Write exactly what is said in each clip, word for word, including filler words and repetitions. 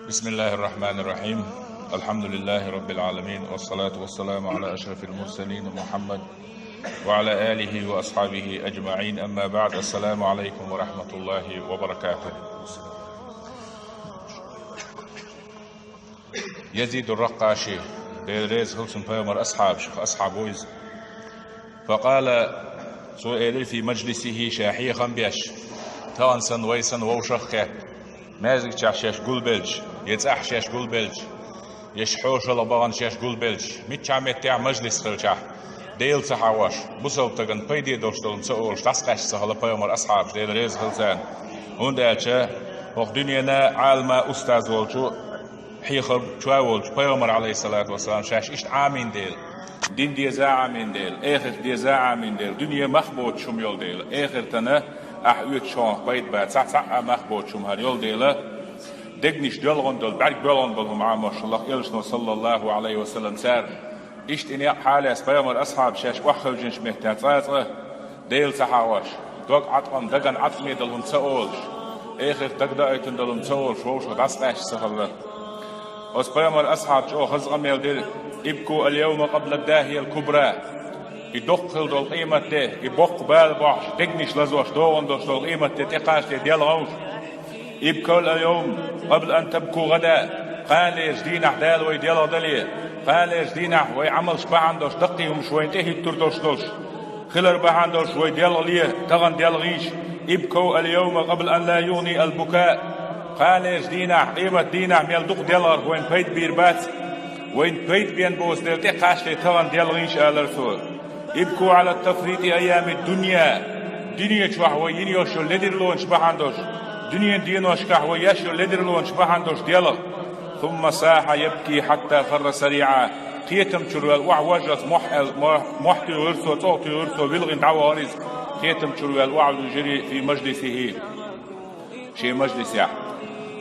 بسم الله الرحمن الرحيم. الحمد لله رب العالمين، والصلاة والسلام على أشرف المرسلين محمد وعلى آله وأصحابه أجمعين. أما بعد، السلام عليكم ورحمة الله وبركاته. Язид ар-Ракъаши, Дела реза хилва цунна, пайхамар асхьабашах асхьаб ву иза. فقال, цо элира, في مجلسه, ша хьехам беш, тахана санна, вай санна вовшах а кхетта, маьждигчохь шаьш гулбелча, я цӀахь шаьш гулбелча, я хьошалгӀа бахана шаьш гулбелча, миччахь меттехь мажлис хилчахь, Дела ца хьахош, бусалба стагана пайде долуш долу ца олуш, дӀасакъаьсташ ца хилла пайхамар асхьабаш, Дела реза хилла царна. ХӀунда аьлча хӀокху дуьненан Ӏалама устаз волчу, хьехам чу волчу пайхамар, Ӏалайхиссалату вассалам, шаьш иштта Ӏамийна дела, дин деза а Ӏамийна дела, эхарт деза а Ӏамийна дела, дуьне мах боцуш хӀума йолу дела, эхартана ахь оьцучу хьолах пайда бацахь, цхьа а мах боцуш хӀума хӀара йолу дела, дегнаш доьлхуш долу, бӀаьрг боьлхуш болу хӀума Ӏамош хилла Элчано, саллаллаху Ӏалайхи ва саллам, цара. Иштта и некъ хьалаьцна пайхамар асхьабаш шаьш охьахевшинчу меттехь цкъа а цкъа Дела ца хьахош, дог Ӏаткъам, дагна Ӏаткъаме долу хӀума ца олуш, эхарт дагадоуьйтун долу хӀума ца олуш, вовшах дӀасакъаьсташ ца хилла. Оцу пайхамар асхьабаша чӀогӀа хаза къамел дира: ابكوا اليوم قبل الداهية الكبرى. И доккха хила долу къематде, и боккха бала бохьуш, дегнаш лазош, догӀун долуш долу къематде тӀекхачале делхалаш. ابكوا اليوم قبل أن تبكوا غدا. Кханалерчу дийнахь Дала вай делхадале, кханалерчу дийнахь вай Ӏамалш бахьана долуш, даккхий хӀумаш вайна тӀехӀиттур долуш долуш хилар бахьана долуш вай делхале, тахана делхийша. ابكوا اليوم قبل أن لا يغني البكاء. Кханалерчу дийнахь, къематан дийнахь мел дукха делхарх вайна пайда бийр бац. Вайна пайда бен боцу дела тӀекхачале тахана делхийша, алара цо. ابكوا على تفريط أيام الدنيا. Дуьне чохь вай йина йолуш йолу ледарлонаш бахьана долуш, дуьненан деношкахь вай еш йолу ледарлонаш бахьана долуш делха. ثم صاح يبكي حتى خر صريعا. Кхетам чуьра ваьлла охьавожжалц мохь аьлла, мохь, мохь туьйхира цо, цӀогӀа туьйхира цо, вилгӀина дӀавахара иза. Кхетам чуьра ваьлла охьавуьйжира في مجلسه. Шен мажлисехь.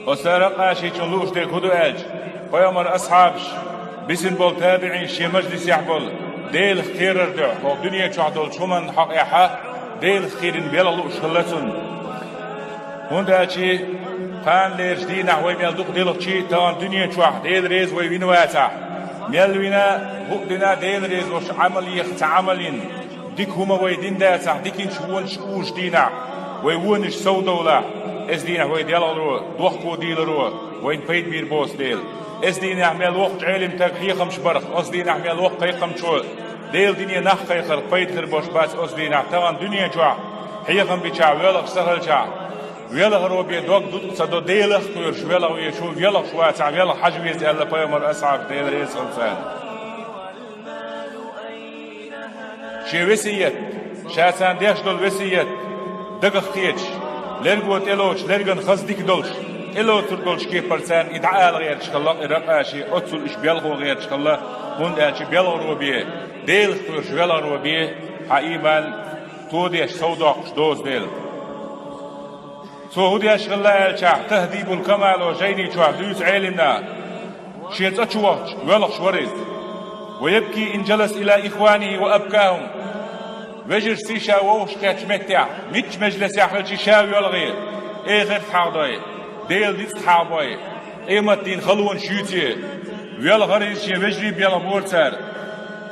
Оцу Ракъашичун лууш дерг хӀун ду аьлча, пайхамар асхьабаш, бисина болу табиӀинаш шен мажлисехь болу, Делах кхерар дуьхьа, хӀокху дуьне чохь долчу хӀуманна хьокъехь Делах кхийрина белхан лууш хилла цунна. ХӀунда аьлча кханалерчу дийнахь вай мел дукха делхча, тахана дуьне чохь Дела реза вай вина вацахь, мел вина, хӀуъа дина Дела реза волуш Ӏамал еха ца Ӏамал йина, дика хӀума вай дина дацахь, диканчу вонаш уьйжучу дийнахь, вай вонаш совдовлахь, оцу дийнахь вай делхаро, дохко дийларо вайна пайда бийр боцу дела. Оцу дийнахь мел воккхачу Ӏелим стага хьехамаш барх, оцу дийнахь мел воккха кхайкхамчо Делан дине нах кхайкхарх пайда хир болуш бац оцу дийнахь, тахана дуьне чохь хьехам бичахь, воьлхуш ца хилчахь. Велхаро бен дог дукъ ца до, Делах а кхоьруш велха везаш ву, велхуш вацахь, велха хьажа веза аьлла пайхамар асхьабаш, Дела реза хилла царна. Шен весият, ша царна деш долу весият дагах кхеташ, лерго тӀелоцуш, лерган хаза дика долуш, тӀелоцур долчу кепара царна и дӀаала гӀерташ хилла и Ракъаши, оццул уьш белхо гӀерташ хилла, хӀунда аьлча белхаро бен, Делах кхоьруш велхаро бен хьан ийман тодеш, совдоккхуш доцу дела. Цо хӀун деш хилла аьлчахь, Тахьзибул Камал олу жайни чохь дуьйцу Ӏелимна, шен цӀа чу вахча, воьлхуш вара иза. ويبكي إن جلس إلى إخوانه وأبكاهم. Вежаршций ша вовшахкхеттачу меттехь, мичча межлисехь хилча ша воьлхий, эхарт хьахадой, Делан ницкъ хьахабой, къематдийнан халонаш юьйций, воьлхура иза, шен вежарий белхабора цара.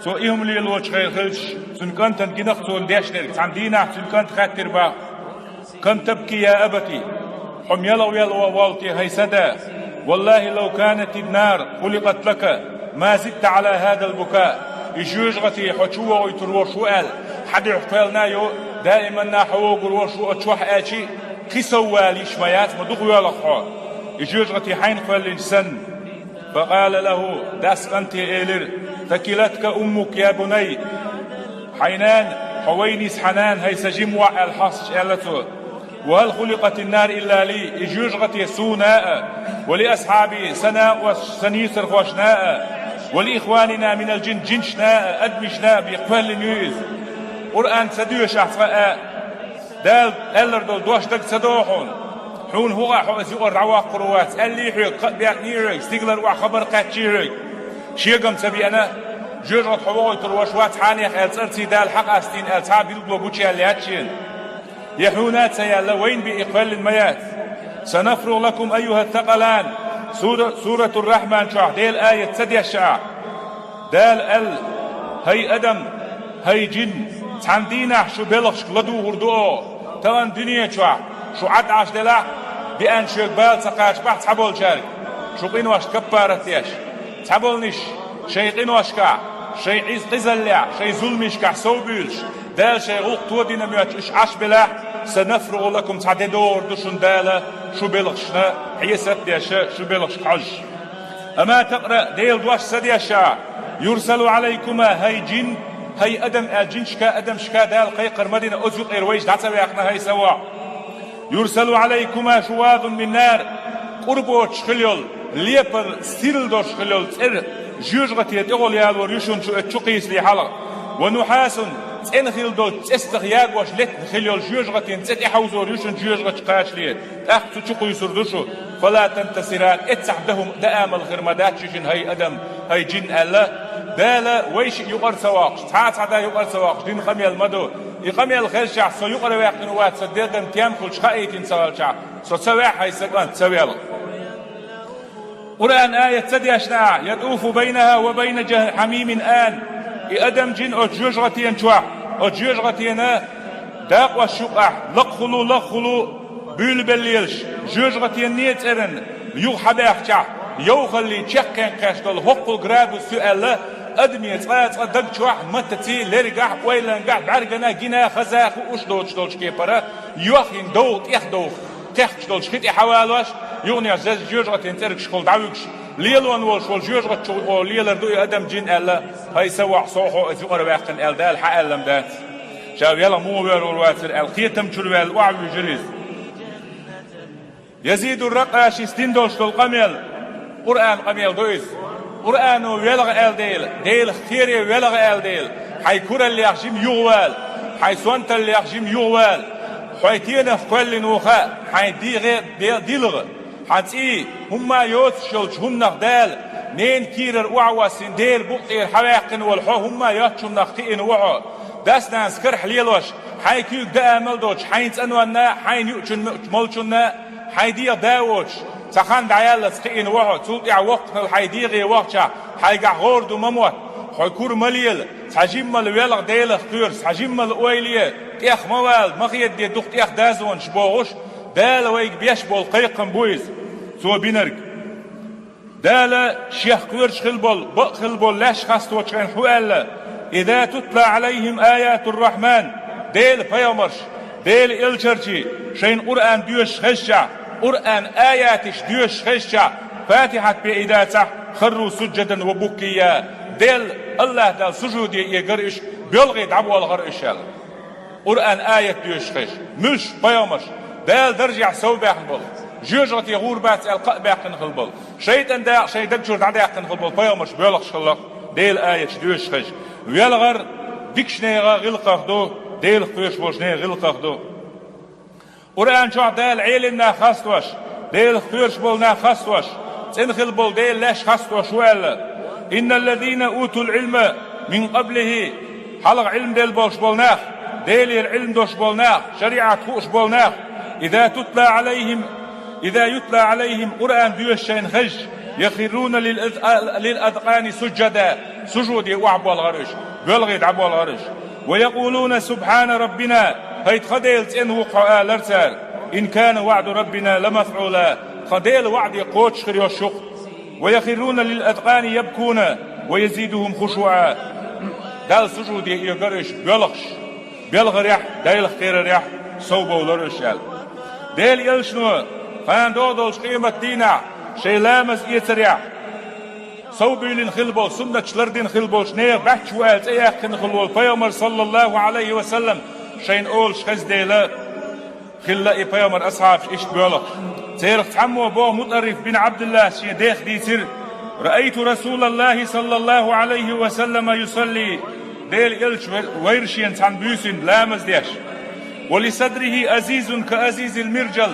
Цо и хӀума лелочу хенахь хилча, цуьнан кӀантана гина-кх цо деш дерг, цхьана дийнахь цуьнан кӀанта хаьттира боху: كم تبكي يا أبت؟ Хьо мел велха воллу те, хӀай сан да? والله لو كانت النار خلقت لك ما زدت على هذا البكاء. И жоьжахати хьо чу вохуьйтур волуш ву аьлла, хьан дуьхьа кхоьллина а йо, даиманна хьо вогур волуш ву оцу чохь аьлчи, кхин сов вала йиш ма яц, ма дукха воьлха хьо, и жоьжахати хьайна кхоьллинчу санна. فقال له, дас кӀанте элира: ثكلتك أمك يا بني. Хьайн нана, хьо вайна йиса хьан нана, хӀай сан жима воӀ, аьлла хьасташ аьлла цо. وهل خلقت النار إلا لي, и жоьжахати суна а, ولأصحابي, сан накъосташна, сан нийсархошна а, ولإخواننا من الجن, жинашна а, адамашна а бен кхоьллина ю иза. Къуръан ца доьшу ахь цкъа а, Дала аьллар долу дош дага ца догӀу хьуна? Хьуна хӀун хаьа, хьо иза юкъара дӀаваккхур вац, аьллий хьоьга, кхаъ беъний хьоьга, стигалара охьа хабар кхаьчний хьоьга? Шегам ца беана, жоьжахати хьо вохуьйтур волуш вац хьанех аьлла, цӀарций Дала хьакъастийна аьлла, цхьа а билгало гучуяьлла яц шена. Я хьуна а ца яьлла, вайна бен и кхоьллина ма яц. سنفرغ لكم أيها الثقلان. Сура-, Суратур-Рахьман чохь Делан аят ца дешшехь, Дала аьлла: «ХӀай адам, хӀай жин, цхьана дийнахь шу белхашка ладугӀур ду оха. Тахана дуьне чохь шу Ӏад Ӏаш делахь, беана шоьга бала ца кхачабахь цхьаболчаьрга, шу къиношна каппарат деш. Цхьаболниш шайн къиношкахь, шайн Ӏиз-, къизаллехь, шайн зуламашкахь совбуьйлуш, Дала шайн гӀуллакх тодина моьттуш уьш Ӏаш белахь, санафругӀу лакум, цхьа де догӀур ду шуна Дала, шу белхашна хьесап а деш, шу белхашка хьожуш». Амма такъра, Делан дош ца дешшехь, юрсалу Ӏалайкума, хӀай жин, хӀай адам аьлла, жинашка, адамашка Дала кхайкхар ма дина, оцу юкъера вайша дӀа ца ваьккхина, хӀай са воӀ. Юрсалу Ӏалайкума шувазун мин нар, кӀур боцуш хила йолу, лепар сирла долуш хила йолу цӀера жоьжахатин тӀехула ялор ю шуна шу оцу чу кхийсале хьалха. Ва нухьасун, цӀена хила долчу цӀестах ягош летта хила йолу жоьжахатин цӀе тӀехьовзор ю шуна жоьжахатчу кхачале, тӀаккха цу чу кхуьйсур ду шу. Фала тантасиран, эццахь дан хӀума, дан амал хир ма дац шуьшинна, хӀай адам, хӀай жин аьлла. Дала вайшиъ юкъара ца воккхуш, цхьа а цхьа дан юкъара ца воккхуш дина къамел ма ду. И къамел хезчахь, со юкъара ваьккхина вац, сан дегӀан тем хуьлуш хаийтина ца хилчахь, со ца ваьхьа, хӀай са кӀант, ца велха. Къуръан аят ца дешна ахь, ятуфу байнаха ва байна жа-, хьамимин ан. И адам, жин оцу жоьжахатен чохь, оцу жоьжахатена дакъош юкъахь лакхахула, лакхахула буьйлабеллелаш, жоьжахатенан цӀеран юха хьабаьхкичахь, йовхаллий чекхъенкхеш долу хӀоккхул градус ю аьлла, адаме цкъа а цкъа даг чохь, матаций, лергахь, ойлангахь, бӀаьргана, гина, хаза хууш доцуш долчу кепара, йохйина довха, тӀехдовха кхехкаш долчу хи тӀе хьавалош, юханехь жез-, жоьжахатин цӀергашкахула дӀавуьгуш, лелон волуш волу жоьжахати чу лелар ду и адам, жин аьлла, хӀай са воӀ, со хьо оцу юкъара ваьккхина аьлла Дала хьан аьллам дац. Ша велха муха воьрвур вацара аьлла, кхетам чуьра ваьлла, охьавуьйжира иза. Язидур-Ракъашис дина долуш долу къамел, Къуръан къамел ду иза. Къуръано велха аьлла дела, Делах кхере велха аьлла дела, хьайн кураллех жима юхавала, хьайн сонталлех жима юхавала, хьо тенах кхоьллина ву хаьа, хьайн дегӀе бе-, дилха, хьан цӀий, хӀумма а йоцуш йолчу хӀуманах Дала, ненан кийрара охьавоссийна, дера букъ тӀера хьаваьккхина волу хьо, хӀумма а йоцчу хӀуманах кхиъна ву хьо. Дас-нанас карахь лелош, хьайн куьйга дан амал доцуш, хьайн цӀанонна, хьайна юучун-, молчунна, хьайн дегӀа да воцуш, цхьа хан дӀаяллалц кхиъна ву хьо, цул тӀаьхьа воккханал хьайн дегӀе вахчахь, хьайгахь гӀора ду ма мотта, хьо кура ма лела, цхьа жиммал велха Делах кхоьру, цхьа жиммал ойла е, тӀех ма вала, ма хедаде дукха тӀех дазонаш бохуш, Дала вайга беш болу кхайкхам бу иза, Цо бинарг. Дала Шех кхоьруш хила болу, бакъ хила болу лаьш хасточу хенахь хӀун аьлла: «Иза тутла Ӏалайхим аятур-Рахьман», Делан пайхамарш, Делан элчанаш шайна Къуръан доьшуш хезчахь, Къуръан аяташ доьшуш хезчахь, Фатихьат бен и дацахь, «харру сужжадан ва буккия», Делла, АллахӀ Далла сужуде эгара уьш, боьлхий дӀаболхара уьш аьлла. Къуръан аят доьшуш хезча, муьлш пайхамарш, Дала даржехь совбаьхна болу, жоьжахате гӀур бац аьлла кхаъ баьккхина хила болу, шайтӀан дакъа шайн даг чуьра дӀадаьккхина хила болу пайхамарш боьлхуш хилла, Делан аяташ доьшуш хезча. Велхар дикачу нехан гӀиллакхах ду, Делах кхоьруш болчу нехан гӀиллакхах ду. Къуръан чохь Дала Ӏелам нах хастош, Делах кхоьруш болу нах хастош, цӀена хила болу Делан лаьш хастош ву аьлла: «Инналлазина утул Ӏилма мин къаблихи», хьалха Ӏилма делла болуш болу нах, Делера Ӏилма долуш болу нах, шариӀат хууш болу нах, «иза тутла Ӏалайхим, иза ютла Ӏалайхим», Къуръан доьшуш шайна хезча, «яхирруна лил аз-, лил азкъани сужжада», сужуде охьаболхара уьш, боьлхий дӀаболхара уьш. «Ва якъулуна субхьана раббина», хӀай тхан Дела, цӀена ву-кх хьо, алара цара, «ин кана ваӀду раббина ламафӀула», тхан Делан ваӀда кхочуш хир йолуш ю-кх. «Ва яхирруна лил азкъани ябкуна ва язидухум хушуӀа». Далла сужуде эгара уьш боьлхуш, боьлхарехь, Делах кхерарехь совбовлура уьш аьлла. Делан элчано, кхана догӀу долчу къематан дийнахь, шайн ламаз эцарехь совбуьйлина хила болу, суннаташ лардина хила болчу нехан баьчча ву аьлла цӀе яьккхина хила волу пайхамар, саллаллаху Ӏалайхи ва саллам, шайна олуш хезна дела, хилла и пайхамаран асхьабаш иштта боьлхуш. Церах цхьаммо боху, МутӀарриф бин Ӏабдуллас шен дех дийцира: «Раайту Расулаллахи саллаллаху Ӏалайхи ва саллама юсалли», Делан элча ве-, вайра шена цхьана буьйсанна ламаз деш. «Ва ли садрихи азизун ка азизил миржал»,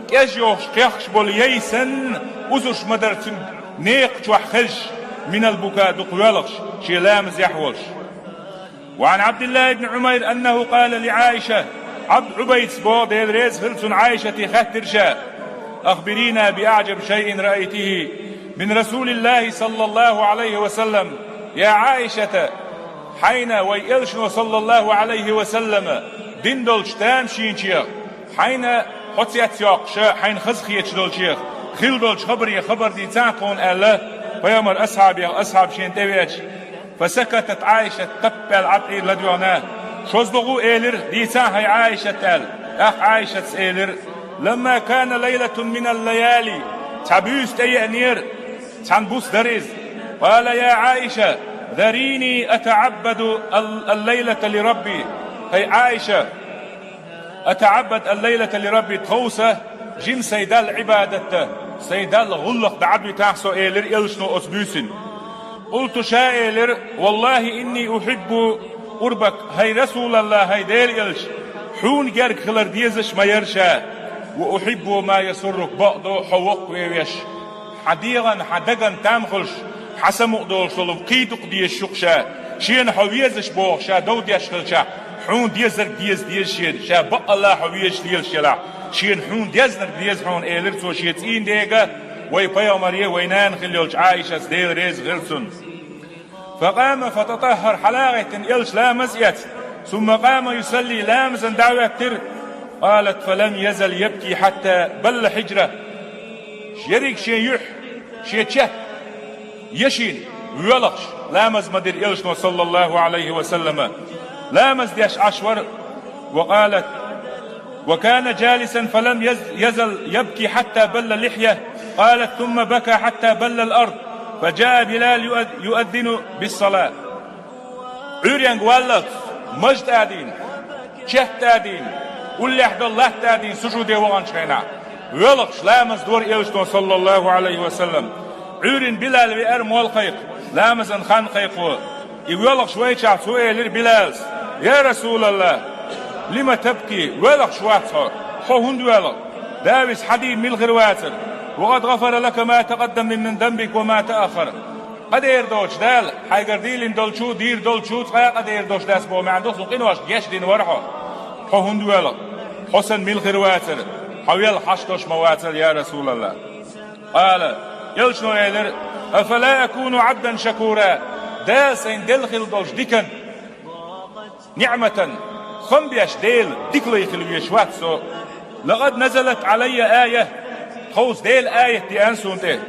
кӀежйохуш кхехкаш болу яй санна, узуш ма дара цуьнан некха чохь хезаш, «минал бука», дукха воьлхуш, шен ламазехь волуш. «Ва Ӏан Ӏабдиллахи ибн Ӏумайр аннаху къала ли Ӏаиша», Ӏабд Ӏубайдас боху, Дела реза хила цунна, Ӏайшате хаьттира ша: أخبرينا بأعجب شيء رأيته من رسول الله صلى الله عليه وسلم. Я Ӏайшата, хьайна вай элчано саллаллаху Ӏалайхи ва саллама дина долчу тамашийначех, хьайна хьо цецйоккхуш, хьайна хазахеташ долчех хилла долчу хабаре хабар дийцахьа тхуна аьлла, пайхамар асхьабех асхьаб шена тӀевеача. فسكتت عائشة, таппаьлла Ӏад Ӏийра ладоьгӀна. ШозлагӀа элира: «Дийцахьа, хӀай Ӏайшат», аьлла. ТӀаккха Ӏайшатас элира: لما كان ليلة من الليالي, цхьа буьйса тӀееанера, цхьана буса дара иза. قال: يا عائشة، ذريني أتعبد ال-، الليلة لربي. ХӀай Ӏайша, أتعبد الليلة لربي, тховса жима сайн Далла Ӏибадат дан, сайн Далла гӀуллакх дан Ӏад витахьа со, элира элчано оцу буьйсанна. قلت, ша элира: والله إني أحب قربك, хӀай Расулаллах, хӀай Делан элча, хьуна герга хилар дезаш ма яра ша, وأحب ما يسرك, бакъду хьо воккхавеш. Хьан дегӀан, хьан даган там хуьлуш, хьан самукъадолуш долу кхин дукха дезаш ю-кх ша, шена хьо везаш боху ша дов деш хилчахь, хьуна дезарг деза деза шена, ша баккъалла хьо везаш лелаш елахь, шена хьуна дезнарг деза хьуна, элира цо шен цӀийнан дега, вай пайхамаре, вай нана хилла йолчу Ӏайшас, Дела реза хила цунна. فقام فتطهر, хьалагӀаьттина элча ламаз эцна. ثم قام يصلي, ламазна дӀахӀоьттира. قالت: فلم يزل يبكي حتى بل حجره. Ерриг шен юьхь, шен чет ешийна, воьлхуш, ламаз ма дира элчано, саллаллаху Ӏалайхи ва саллама. Ламаз деш Ӏаш вара. وقالت: وكان جالسا فلم يز-، يزل يبكي حتى بل لحيته. قالت: ثم بكى حتى بل الأرض، فجاء بلال يؤذ-، يؤذن بالصلاة. Ӏуьйренга валлалц, маж тӀадийна, чет тӀадийна, уллехь долу латта тӀадийна, сужуде ваханчу хенахь, воьлхуш ламаз дора элчано, саллаллаху Ӏалайхи ва саллам. Ӏуьйрина Билал веара молла кхайкха, ламазан хан кхайкхо. И воьлхуш вайчахь цо элира Билалс: «Я Расулаллах, лима табки, воьлхуш вац хьо? Хьо хӀунда воьлху? Дала виса хьан дийна мила хир вацара? Ва къад гӀафара лака ма такъаддама мин, мин занбика ва ма тааххара». Къадер доцуш Дала, хьайгара дийлина долчу, дийр долчу, цкъа а къадер доцуш дац боху маьӀна ду, цуьнан къиношка гечдина вара хьо. Хьо хӀунда воьлху? Хьо санна мила хир вацара? Хьо велха хьашт долуш ма вацара, я Расулаллах. Къала, элчано элира: «Афала акуну Ӏабдан шакура?» Дала сайна делла хилла долчу дикан, ниӀматан, хам беш Дела дика лай хила везаш вац со. «Лакъад назалат Ӏалайя ая», тховса Дела аят деана суна тӀе: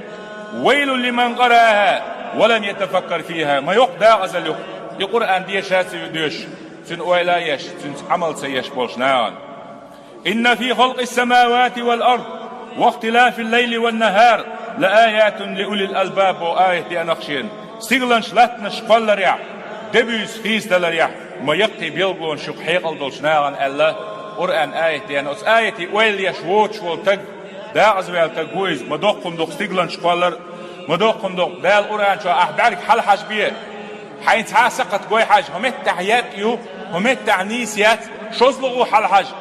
«Вайлун лиман къарааха ва лам ятафаккар фиха». Ма йоккха дакъазалла ю-кх и Къуръан деша ца доьшуш, цуьнан ойла а еш, цуьнца Ӏамал ца еш болчу нахана. «Инна фи халкъис самавати вал ард ва ихтилафил лайли ван нахар ла аятун ли улил албаб», боху аят деана-кх шена. Стигланаш, латтанаш кхолларехь, де-буьйса хийцадаларехь ма яккхий билгалонаш ю-кх хьекъал долчу нахана аьлла, Къуръан аят деана. Оцу аятий ойла еш воцуш волу таг, дакъазваьлла таг ву иза, ма доккха хӀума ду-кх стигланаш кхоллар, ма доккха хӀума ду-кх Дала Къуръан чохь ахь бӀаьрг хьалахьажабе. Хьайна цхьа а сакхат гой хьажа, хӀокху меттехь япкъ ю, хӀокху меттехь нийса яц, шозлагӀа хьалахьажа.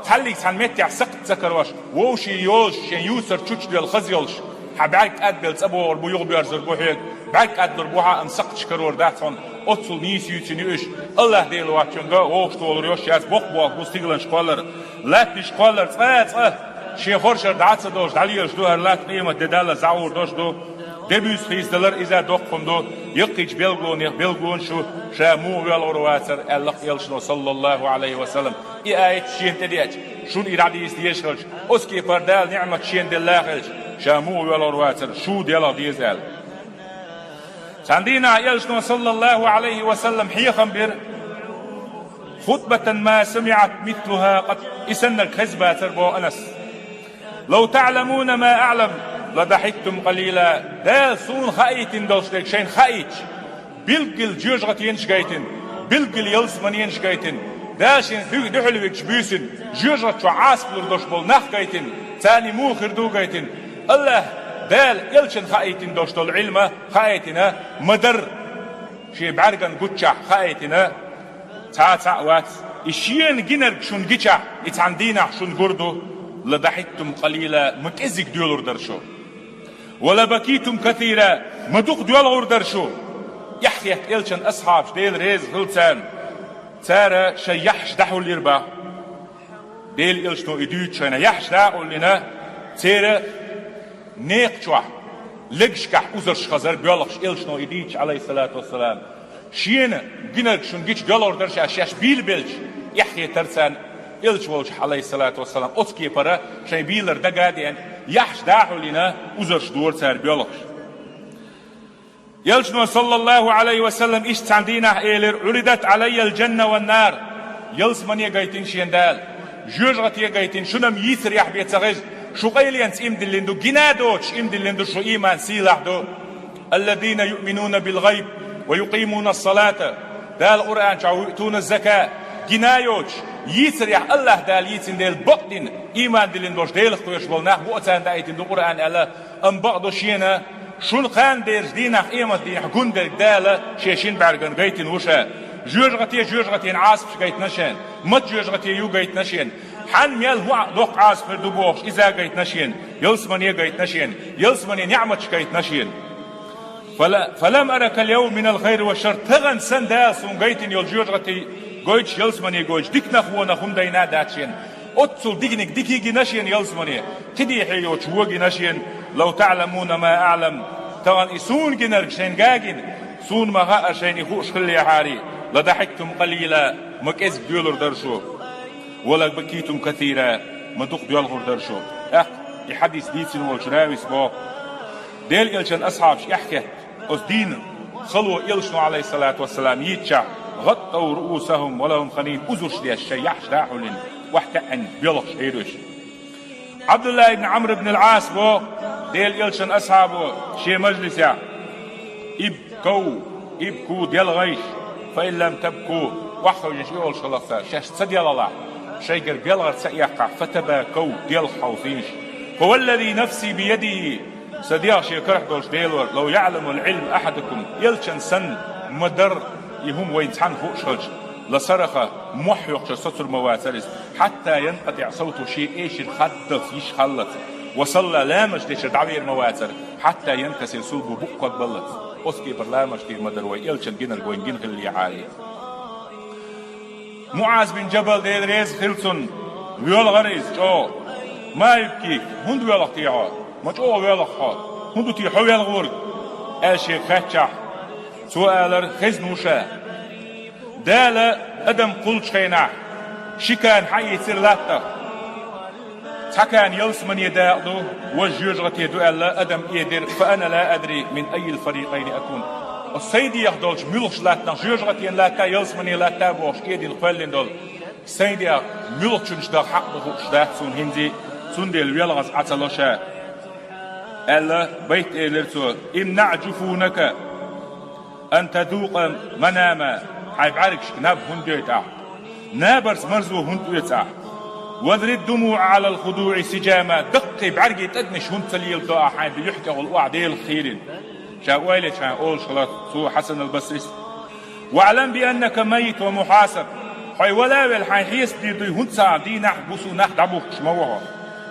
Цхьаллиг цхьана меттехь сакхт ца карош, вовшийн йозуш, шен юьсар чучдевлла хаза йолуш, хьан бӀаьрг кӀадбелла цӀа богӀур бу, юхабоьрзур бу хьоьга, бӀаьрг кӀадлур бу хьан, амма сакхташ карор дац хьуна, оццул нийса юьйцина ю уьш. Аллах Дела воцчуьнга вовшахтохур долуш йолуш яц, боккха болх бу стигланаш кхоллар, латтанаш кхоллар, цкъа а цкъа шен хоршара дӀа а ца долуш, дӀалелаш ду хӀара латта, къемат де даллалц дӀагӀур долуш ду. Де-буьйса хийцадалар иза доккха хӀума ду, яккхийчу билгалонех билгалонаш ю, ша муха воьлхур вацара, аьлла-кх элчано, саллаллаху Ӏалайхи ва саллам. И аят шена тӀедеача, шуна и дӀадийца дезаш хилча, оцу кепара Дала ниӀмат шена делла хилча, ша муха воьлхур вацара, шу делха деза аьлла. Цхьана дийнахь элчано, саллаллаху Ӏалайхи ва саллам, хьехам бира: «Хутбатан ма самиӀат мислуха къат», и саннарг хезна бацара, боху Анас. «Лав таӀламуна ма аӀлам, ла дахьиктум къалила». Дала суна хаийтина долуш дерг шайна хаийтича, билггал жоьжахатенаш гайтина, билггал ялсаманенаш гайтина, Дала шен дуьхьал вигчу буьйсина жоьжахати чохь Ӏазап лур долуш болу нах гайтина, царний муха хир ду гайтина. Аллах Дала элчана хаийтина долуш долу Ӏилма хаийтина ма-дарра, шен бӀаьргана гуччахь хаийтина цхьа а цхьаъ вац. И шена гинарг шуна гичахь, и цхьана дийнахь шуна гур ду: «Ла дахьиктум къалила», ма кӀезиг доьлур дара шу. «Ва ла бакитум касира», ма дукха доьлхур дара шу. Эхь хетта элчан асхьабаш, Дела реза хила царна, цара шайн яхьаш дӀахьулйира бах. Дела элчано и дуьйцучу хенахь яхьаш дӀакъовлина, Церан некъа чохь, легашкахь узарш хазар боьлхуш, элчано и дийцча, Ӏалайхиссалату вассалам. Шена гинарг шуна гича доьлхур дара ша, шаьш бийла белча, эхь хетара царна элча волчохь, Ӏалайхиссалату вассалам, оцу кепара шайн бийлар дага а деана, яхьаш дӀа а хьулйина, узарш дора цара боьлхуш. Элчано, саллаллаху Ӏалайхи ва саллам, иштта цхьана дийнахь элира: «Ӏуридат Ӏалайял-жанна ван-нар». Ялсамане гайтина шена Дала, жоьжахате гайтина, шуна-м йийцарехь бен ца хеза, шу къайленца ийман диллина ду, гина а доцуш ийман диллина ду, шу ийман сийлахь ду. «Аллазина юъминуна бил-гӀайб ва юкъимунас-салата», Дала Къуръан чохь, «ва юътуназ-зака», гина а йоцуш, йийцарехь, АллахӀ Дала йийцина дела бакъдина, ийман диллина болуш, Делах кхоьруш болу нах бу оцарна даийтина ду Къуръан аьлла, амма бакъду шена, шуна кхана дераш дийнахь, къемат дийнахь гун дерг Дала шен шина бӀаьргана гайтина ву ша. Жоьжахате, жоьжахатин Ӏазапаш гайтина шена, мат жоьжахате ю гайтина шена, хьанна мел хӀун доккха Ӏазап хир ду бохуш, иза а гайтина шена, ялсамане а гайтина шена, ялсаманин неӀматаш гайтина шена. «Фала-, фалам ара кал-явма минал хайри ва шарр», тахана санна Дала суна гайтина йолу жоьжахате гойтуш, ялсамане гойтуш, диканах, вонах хӀума дайна а дац шена. Оццул диканиг дика гина шена ялсамане, кхин дехьа йоцуш вон гина шена. «Лав таӀламуна ма аӀлам», тахана и суна гинарг шайна гина, суна ма хаьара шайна и хууш хиллехьара, «ла дахьиктум къалила», ма кӀезиг доьлур дара шу, «ва ла бакитум касира», ма дукха доьлхур дара шу. ТӀаккха и хьадис дийцина волчу равис боху: Делан элчан асхьабаш эхь хетта, оцу дийнан хало элчано, Ӏалайхиссалату вассалам, йийцчахь, «гӀаттав руусахӀум ва лахӀум ханин», узарш деш, шайн яхьаш дӀа а хьулйина, охьатаьӀна боьлхуш хьийра уьш. Ӏабдулла ибн Ӏамр ибн ал-Ӏас боху, Делан элчан асхьабо, шен мажлисехь: «Ибкав, ибку, делхийша, фа ин лам табку», охьахевшинчу и олуш хиларх цара, шаьш ца делхалахь, шайгара белхар ца эккхахь, «фа табакав», делха хьовсийша, «фа валлази нафси биядихӀи», сан дегӀ шен карахь долчу Делора, «лав яӀламул Ӏилма ахьадукум», элчан санна ма-дарра и хӀума вайна цхьанна хууш хилча, «ла сараха», мохь йоккхучуьра соцур ма вацара иза, «хьатта янкъатиӀа савтухӀу», шен эшар хаддалц, йиш хиллалц, «ва салла», ламаз дечуьра дӀавер ма вацара, «хьатта янкасира сулбухӀу», букъ ког баллалц, оцу кепара ламаз дийр ма дара вай, элчан гинарг вайна гина хиллехьара. МуӀаз бин Джабал, Дела реза хила цунна, воьлхура иза чӀогӀа. «Ма юбкика, хӀунда воьлху те хьо? Ма чӀогӀа воьлху хьо. ХӀун ду те хьо велхориг?» аьлла шега хаьттичахь, цо алара: «Хезна ву ша. Дала адам кхуллучу хенахь, ши кана хьаийцира латтах. Цхьа кана ялсамане дакъа ду, важа жоьжахате ду аьлла, адам эдира: „Фа ана ла адри мин аййил фарикъайни акун“. Оцу сайн дегӀах долчу муьлхачу латтанах, жоьжахатин латта а, ялсаманин латта а бохуш, эдина кхоьллина долу сайн дегӀах муьлхачуьнца даха хьакъ ду хууш дац суна хӀинца, цундела велхаза Ӏа ца ло ша», аьлла, байт элира цо: «Имнаъ джуфунака ан тазукъа манама», хьайн бӀаьргашка наб хӀунда йойту ахь? Набарца марзо хӀунда оьцу ахь? «Вазрид думуъа Ӏалал худуъи сиджама», даккхий бӀаьргийн тӀадамаш хӀунда ца леладо ахь, хьайн юьхь тӀехула охьа Делах кхийрина? Ша ойла йича хьайн олуш хиларх цо Хьасан ал-Басрис: «ВаӀлам би аннака маййит ва мухьасаб». Хьо вала а велла, хьайн хьесап дийр дуй хӀунда ца хаьа, дийнахь, бусу нах дӀабухкуш ма ву хьо.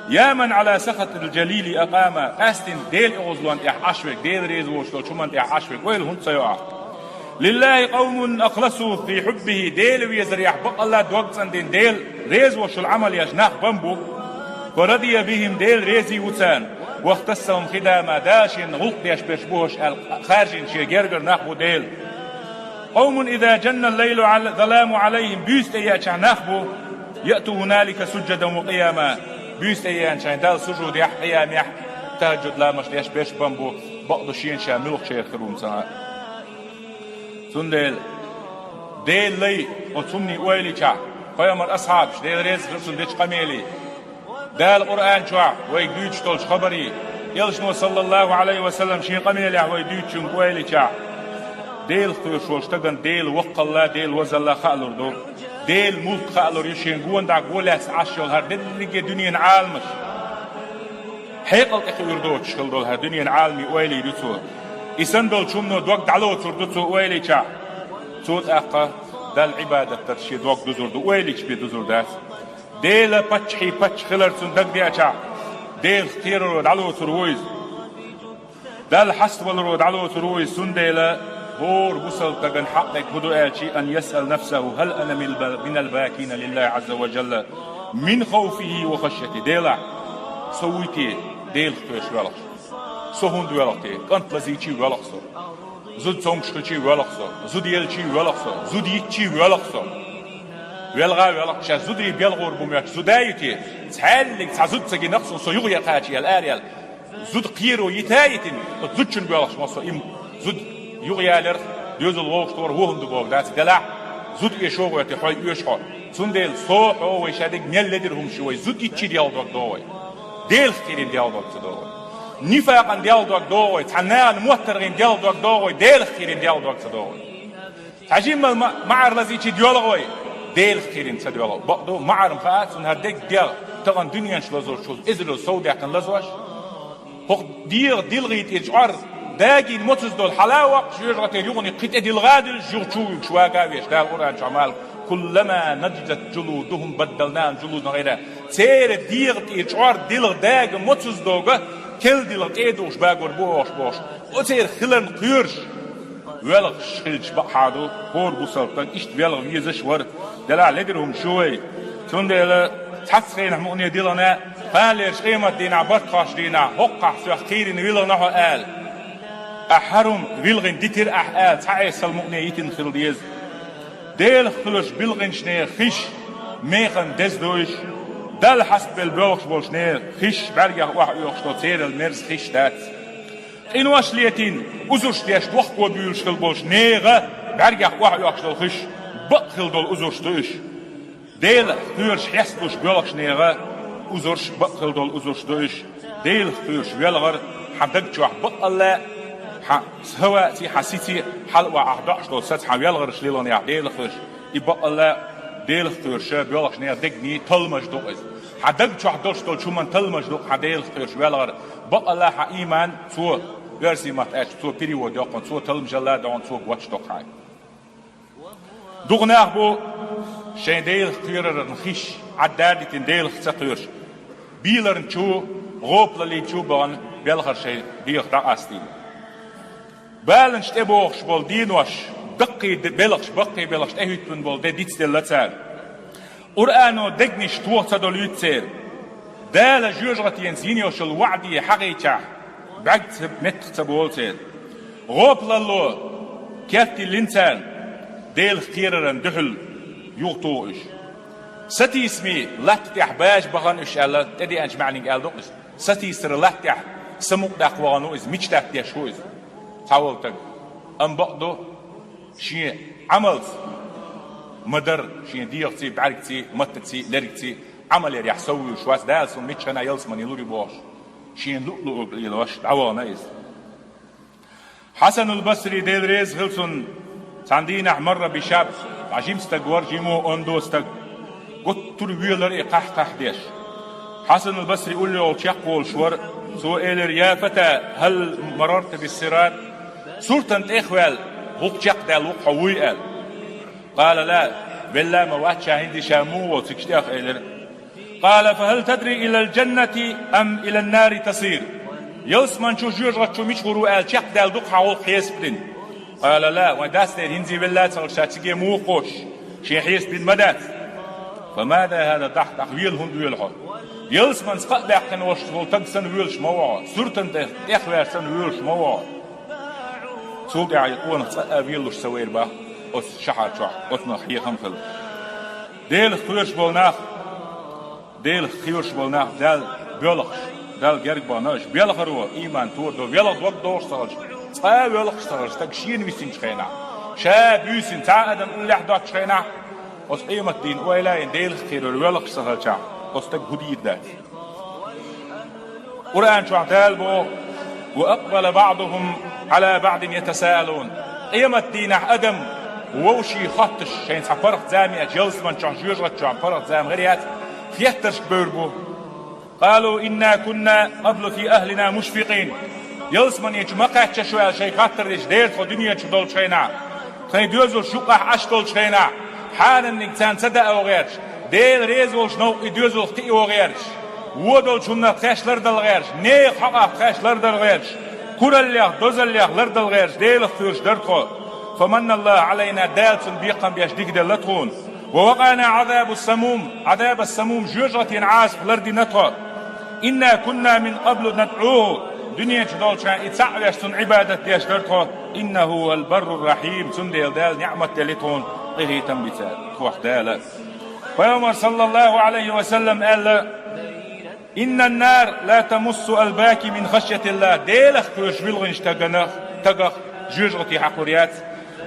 «Я ман Ӏала сахатил джалили акъама», къаьстина Делан оьгӀазлонна тӀехь Ӏаш верг, Дела реза воцуш долчу хӀуманна тӀехь Ӏаш верг ойла хӀунда ца йо ахь? «ЛиллахӀи къавмун ахласу фи хьуббихӀи», Дела везарехь бакъалла дог цӀандина, Дела реза воцчул Ӏамал еш нах бан бу. «Фа радия бихӀим», Дела резий ву царна. «ВахтассахӀум хидама», Дала шена гӀуллакх деш берш бу хӀорш аьлла, хаьржина шен гергара нах бу Дела. «Къавмун иза джаннал лайлу заламу Ӏалайхим», буьйса тӀееачахь нах бу, «яъту хӀуналика сужжадан ва къияма», буьйса тӀееанчахь Далла сужудехь, къиямехь, тахӀаджуд ламаш деш берш бан бу, бакъду шена ша муьлхачарах хир ву ца хаьа. Цундела Делан лай оцу хӀуманийн ойла йичахь, пайхамар асхьабаш, Дела реза хила цунна, дечу къамелий, Дала Къуръан чохь вайга дуьйцуш долчу хабарий, элчано, саллаллахӀу Ӏалайхи ва саллам, шен къамелехь вай дуьйцучуьнга ойла йичахь, Делах кхоьруш волу стагана Дела воккхалла, Дела вазалла хаалур ду. Делан мулк хаалур ю шен гонах дӀа го лаьцна Ӏаш йолу хӀара дерриге дуьненан Ӏаламаш. Хьекъал тӀе кхуьур доцуш хила долу хӀара дуьненан Ӏаламийн ойла йийр ю цо. И санна долчу хӀумано дог дӀалоцур ду цо ойла йичахь. Цо тӀаккха Далла Ӏибадат дарца шен дог дузур ду, ойла йича бен дузур дац. Делан паччахьий паччахь хилар цунна дагадеачахь, Делах кхераро дӀалоцур ву иза. Далла хьаставаларо дӀалоцур ву иза, цундела хӀора бусалба стагана хьакъ дерг хӀун ду аьлча, ан ясъала нафсахӀу: «ХӀал ана мил ба-, минал бакина лиллахӀи Ӏазза ва жалла, мин хавфихӀи ва хашйатихӀи». Делахь, Со вуй те Делах кхоьруш воьлхуш? Со хӀунда воьлху те? КӀант лазийчий воьлху со. Зуда цомгуш хилчий воьлху со. Зуда елчий воьлху со. Зуда йитчий воьлху со. Велха а воьлху, шаьш зударий белхор бу моьттуш зуда ю те? Цхьаьллиг цхьа зуда ца гина-кх суна, со юха яхача аьлла, ара аьлла. Зуда кхеро йита а йитина, оцу зудчунна боьлхуш ма со, им зуда юха яларх, доьзал вовшахтохарх вон хӀума ду бохург дац, делахь, зуда эшо гӀой те, хьо оьшу хьо. Цундела со, хьо вай шадерг мел ледара хӀумаш ю вай, зуда йитчий Делан дог догӀу вай. Делах кхерийна Делан дог ца догӀу вай. Нифакъан Делан дог догӀу вай, цхьана нахана моттаргӀийн Делан дог догӀу вай, Делах кхерийна Делан дог ца догӀу вай. Цхьа жимма ма-, маӀар лазийчий доьлху вай, Делах кхерийна ца доьлху. Бакъду, маӀар-м хаа, цунна хӀара дегдегӀа тахана дуьнен чу лазорчул эзарал сов даьккхина лазош. ХӀокху дегӀан дилхи тӀера чкъор дагийна моцаза долу хьала а воккхуш, жоьжахатера юханиг кхин тӀе дилха а дуьллуш, юха чу вуьгуш вага а веш, Дала Къуръан чохь ма аьлла: «Куллама надижат жулудухум баддалнахум жулудан гӀайра». Церан дегӀан тӀера чкъор дилха дага моцаза догӀу, керла дилха тӀе а духуш багор бу оха бохуш. Оцеран хиларна кхоьруш воьлхуш хилча бакъахьа ду, хӀора бусалба стаг иштта воьлха везаш а вара, делахь ледара хӀумаш ю вай. Цундела цхьацца хенахь мукъане дилхина, кхана лерчу къематан дийнахь, барт хьош дийнахь, хӀоккхахь соьх кхийрина вилхина хьо ала. Ахьа хӀара хӀума вилхина дитира ахь ала, цхьа эсала мукъане йитина хила деза. Делах кхоьруш билхинчу нехан хиш механа деза ду уьш, Далла хьастабелла боьлхуш болчу нехан хиш бӀаьргех охьаоьхуш долу церал мерза хиш дац. Къинош летийна, узурш деш, дохко буьйлуш хила болчу нехан бӀаьргех охьаоьхуш долу хиш бакъ хила долу узурш ду уьш. Делах кхоьруш хьесталуш боьлхуш нехан узурш бакъ хила долу узурш ду уьш. Делах кхоьруш воьлхар хьан даг чохь бакъалла а, хьан хӀаваъций, хьан сиций хьала охьа ахь доӀуш долу саца хьан воьлхарш лилхинехь Делах кхоьруш. И бакъалла а Делах кхоьруш боьлхуш нехан дегний талламаш ду иза. Хьан даг чохь долуш долчу хӀуманна талламаш ду хьан Делах кхоьруш воьлхар. Бакъалла а хьан ийман цо, оьрсийн матта аьлча, цо перевод йоккхун, цо талламашалла а дохун, цо гоч доккху хьайн. Дукха нах бу, шайн Делах кхераран хиш Ӏадда а дитина, Делах ца кхоьруш, бийларна чу, гӀопалаллин чу а бахана, белхар шайн дегӀах дӀакъастийна. Баланаш тӀебогӀуш болу денош, даккхий де-, белхаш, баккхий белхаш тӀехӀуьттун болу де дицделла цара. Къуръано дегнаш тоха ца долуьйту церан. Дала жоьжахатенца йина йолу ваӀда хьахийчахь, бӀаьрг ца, меттах ца болу церан. ГӀопалалло керттиллина царна, Делах кхераран дуьхьал юхатуху уьш. Сатийсаме латта тӀехь бажа бахана уьш аьлла, тӀедеанчу маьӀниг аьлла ду иза. Сатийсара латта тӀехь самукъадаккха вахана ву иза, мича даьтта деш ву иза. Цхьа волу стаг. Амма бакъ ду, шен Ӏамалца ма-дарра, шен дегӀаций, бӀаьргаций, маттаций, лергаций, Ӏамал ярехь сов вуьйлуш вац, Дала цунна миччахьана ялсамане лур ю бохуш, шена луъу-луург лелош дӀавахана иза. Хьасанул Басри, Дела реза хила цунна, цхьана дийнахь марра бишаб, цхьа жима стаг вара, жимо ондо стаг. Гуттар а велара и кхахь-кхахь деш. Хьасанул Басри уллохула чекхволуш вара, цо элира: «Я фата, хӀал марарта биссират?» Суртан тӀехваьлла, гӀуллакх чекхдаьлла ву-кх хьо, вуй аьлла. Къала: «Ла», велла ма вац ша, хӀинца ша муха ву цига тӀех, элира. Къала: «Фа хӀал тадри илал джаннати ам илан нари тасир?» Ялсамани чу, жоьжахати чу мича гӀур ву аьлла чекхдаьлла ду-кх хьан гӀуллакх хьесап дина? Къала: «Ла», вайн дас дера хӀинца велла а ца хилча, ша цига муха кхочуш, шен хьесап дина ма дац. «Фа ма да хӀаза дахк, ахь вела хӀунда воьлу хьо? Ялсаманца кхаъ баьккхина волуш волу стаг санна воьлуш ма ву хьо, суртан тӀехваьлла санна воьлуш ма ву хьо». Цул тӀаьхьа и къонах цкъа а велалуш ца вайра бах оцу шахьар чохь, оцунах хьехам хилла. Делах кхоьруш болу нах, Делах кхоьруш болу нах, Далла боьлхуш, Далла герга бахана, уьш белхаро ийман торадо, велха дог догӀуш ца хилча, цкъа а воьлхуш ца хилча, стаг шена висинчу хенахь, ша буьйсина цхьа а адам уллехь доцучу хенахь, оцу къематдийнан ойла а йина, Делах кхерор воьлхуш ца хилчахь, оцу стаг хӀун дийр дац. Къуръан чохь Дала боху: «Ва акъбала баъдухум Ӏала баъдин ятасаалун». Къематдийнахь адам вовшийн хоттуш, шайна цхьа паргӀат зама еача, ялсамани чохь, жоьжахати чохь паргӀат зама хир яц, хеттаршка бевр бу. «Къалу инна кунна къаблу фи ахлина мушфикъин». Ялсамани чу ма кхаьчча шу аьлла, шайга хаттар дича, дера тхо дуьнен чу долчу хенахь, тхайн доьзалш юкъахь Ӏаш долчу хенахь, хьананиг царна ца даа ван гӀерташ, Дела реза волчу новкъа и доьзалх тиа ван гӀерташ, вон долчу хӀуманах тхаьш лардала гӀерташ, нехан хьокъах тхаьш лардала гӀерташ, кураллех, дозаллех лардала гӀерташ, Делах кхоьруш дара тхо. «Фаманналлаху Ӏалайна», Дала цунна бекхам беш дика делла тхуна. «Ва вакъана Ӏазабас самум», Ӏазабас самум, жоьжахатин Ӏазап лардина тхо. إنا كنا من قبل ندعوه, дуьнен чу долчу хенахь и цхьаъ веш цунна Ӏибадат деш дара тхо, إنه هو البر الرحيم, цундела Дала ниӀмат делира тхуна, къинхетам бира царна тхох Дала. Пайхамара, саллаллаху Ӏалайхи ва саллам, аьлла: إن النار لا تمس الباكي من خشية الله, Делах кхоьруш билгӀинчу стагах, стагах жоьжахати хьакхалур яц.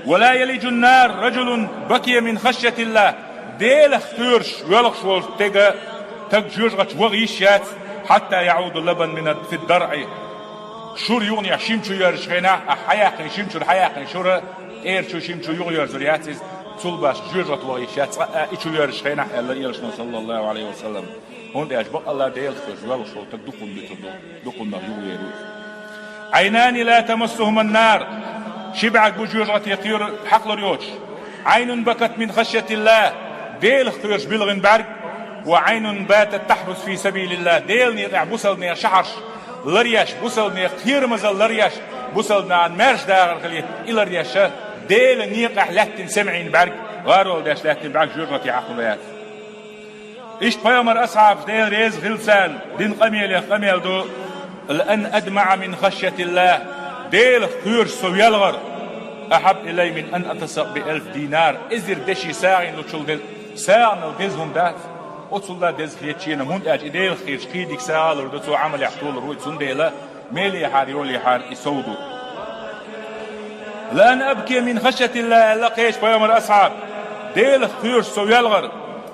ولا يلج النار رجل بكي من خشية الله, Делах кхоьруш воьлхуш волчу стага, стаг жоьжахати ваха йиш яц, حتى يعود اللبن من في الضرع, шура юханехьа шима чу йоьрзучу хенахь, ахь хьаяьккхина шима чуьра хьаяьккхина шура, тӀера чу шима чу юхайоьрзур яц иза, цул башха жоьжахати ваха йиш яц, цкъа а и чу йоьрзучу хенахь, аьлла элчано, саллаллаху Ӏалайхи ва саллам. ХӀунда аьлча бакъалла Делах кхоьруш воьлхуш волу стаг дукха хӀума дуьтур ду, дукха хӀуманах юхаер ю иза. عينان لا تمسهما النار, ши бӀаьрг бу жоьжахати кхоьруш хьакхалур йоцуш. عين بكت من خشية الله, Делах кхоьруш билгӀина бӀаьрг, وعين باتت تحرس في سبيل الله, Делан некъехь бусалба нехан шахьарш ларъеш, бусалба нехан кхерамазалла ларъеш, бусалба нахана маьрша дахар хилийта и ларъеш, Делан некъехь лаьттина сема Ӏийна бӀаьрг, гӀарол деш лаьттина бӀаьрг жоьжахати хьакхалур яц. Иштта пайхамаран асхьабаш, Дела реза хила царна, дина къамелех къамел ду: لأن أدمع من خشية الله, Делах кхоьруш со велхар, أحب إلي من أن أتصدق بألف دينار, эзар деши сагӀина лучул деза, сагӀанал деза хӀума дац, оццул а деза хета шена, хӀунда аьлча и Делах кхоьруш кхин дика сагӀа лур ду, цо Ӏамалехь толур ву, цундела мелехьара, йолехьара и сов ду. لأن أبكي من خشية الله, аьлла кхечу пайхамаран асхьаба, Делах кхоьруш со велхар,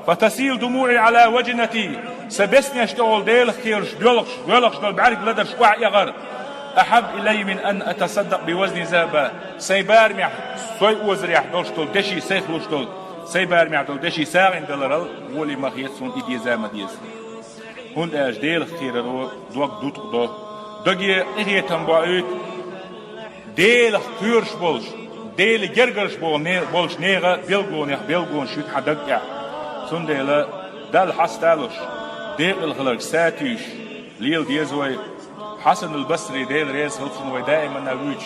فتصيل دموعي على وجنتي, сан беснеш тӀехула Делах кхоьруш доьлхуш, воьлхуш долу бӀаьрг ладарш охьаэгӀар, أحب إلي من أن أتصدق بوزن ذهب, сайн барамехь, сой озарехь долуш долу деши, сайх луш долу, сайн барамехь долу деши сагӀина даларал гӀоли ма хета суна и деза а, ма деза. ХӀунда аьлча Делах кхераро дог дуткъа до, даге къинхетам боуьйту. Делах кхоьруш болуш, Делан гергарш болу не-, болчу нехан билгалонех билгалонаш ю хьан даг тӀехь. Цундела Далла хьасталуш, декъала хиларг сатуьйсуш лела деза вай. Хьасанул Басри, Дела реза хила цунна, вай даиманна вуьйцуш,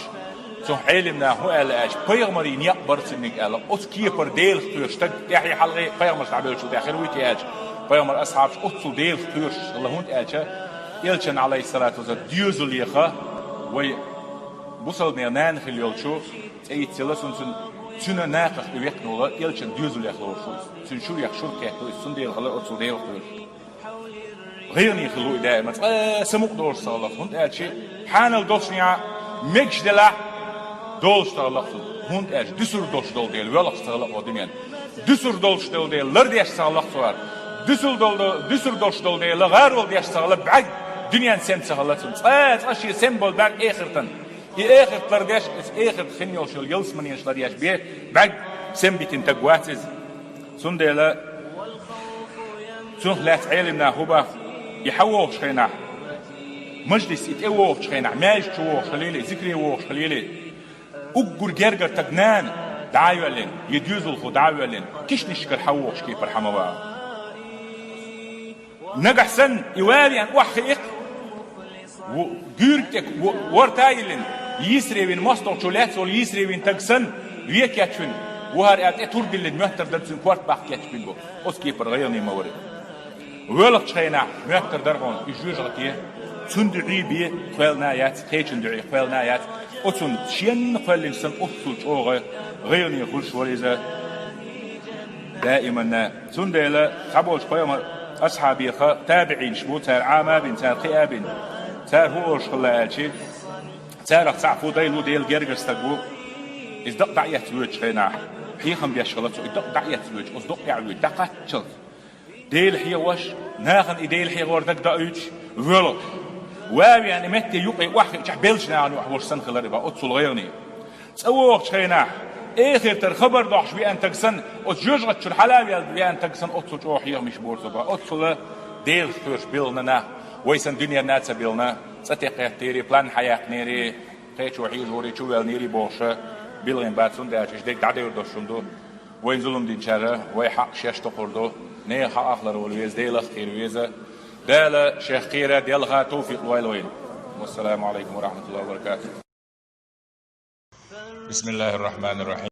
цунах Ӏелам наха хӀун аьлла аьлча, пайхамарийн некъ бара цуьнниг аьлла, оцу кепара Делах кхоьруш стаг тӀаьхье хьалхе пайхамарш дӀабевллачул тӀаьхьа хир вуй те аьлча, пайхамаран асхьабаш оццул Делах кхоьруш хилла, хӀунда аьлча элчан, Ӏалайхиссалату вассалам, доьзалех вай бусалба нехан нана хилла йолчу цӀе йицъелла, цуьнан, цуьнан накхах и векхна волу элчан доьзалех лоруш ву иза. Цуьнан шурех шура кхетта ву иза, цундела хилла оццул Делах кхоьруш. ГӀайгӀане хилла ву и даима, цкъа самукъа долуш ца хилла, хӀунда аьлча хьанал долчунехь мегаш делахь долуш ца хилла цунна, хӀунда аьлча дуьсур долуш долу дела воьлхуш ца хилла кхо дуьнен. Дуьсур долуш долу дела лардеш ца хилла цара. Дуьсур долу, дуьсур долуш долу дела гӀарол деш ца хилла бӀаьрг дуьнен сема ца хилла цунна. Цкъа, цкъа шен сема болу бӀаьрг эхартан. И эхарт лардеш, иза эхарт хин йолуш йолу ялсаманеш лардеш бен бӀаьрг сема битина стаг вац иза. Цундела цунах лаьцна Ӏелам наха хӀун боху, и хьан вогӀучу хенахь, мажлис и тӀе вогӀучу хенахь, маьждиг чу вогӀуш хилийла, зикре вогӀуш хилийла, уггар гергара стаг нана дӀа а йоьллина, я доьзалхо дӀа а йоьллина, кешнашкара хьан вогӀуш кепара хьан ма вагӀа. Нагахь санна и валена охьахиъна, ву-, гуьйриг тӀе ву-, ворта а йиллина, йийсаре вина, мостагӀчо лаьцна волу йийсаре вина стаг санна, вен кечвина, ву хӀара аьлла тӀе тур диллина, моьттар дара цуьнан корта баккха кечбина бу. Оцу кепара гӀайгӀане ма вара. Воьлхучу хенахь моьттар дара хьуна и жоьжахати, цуьнан дуьхьий бен кхоьллина а яц, кхечун дуьхьий кхоьллина а яц, оцунна шенна кхоьллина санна оццул чӀогӀа гӀайгӀане хуьлуш вара иза даиманна. Цундела цхьаболчу пайхамаран асхьабех табиӀинаш бу, цара Ӏама а бина, цара кхиа а бина. Цара хӀун олуш хилла аьлча, царах цхьаъ хӀун дайла ву, Делан гергара стаг ву. Иза дакъа дӀа а эцна воьдучу хенахь, хьехам беш хилла цо, и дакъа дӀа а эцна воьдуш, оцу дакъа тӀе а воьдуш, дӀакхаччалц Дела хьехош, нахана и Дела хьехор дага даийтуш, воьлхуш. Ван а веана, и метте юкъе охьахиъчахь, беллачу нахана юкъахь волуш санна хилар и боху, оццул гӀайгӀане. Цкъа вогӀучу хенахь, эхартара хабар дохьуш веана стаг санна, оцу жоьжахати чуьра хьала а ваьлла веана стаг санна, оццул чӀогӀа хьехамаш бора цо боху. Оццул Делах кхоьруш билгӀина нах, вай санна дуьненна а ца билгӀина, цӀа тӀе кхеттийри, план хьаяьккхинийри, кхечо хьийзавори, чувеллинийри бохуш, билгӀина бац, хӀунда аьлча уьш дерг дӀадевр долуш хӀума ду. Вайн зулам динчара вай хьакъ шаьш тохур ду. Нехан хьакъах лар вала веза, Делах кхера веза. Дала шех кхера, делха тавфикъ лойла вайна. Вассаламу алайкум ва рахматуллахи ва баракатух. بسم الله الرحمن الرحيم.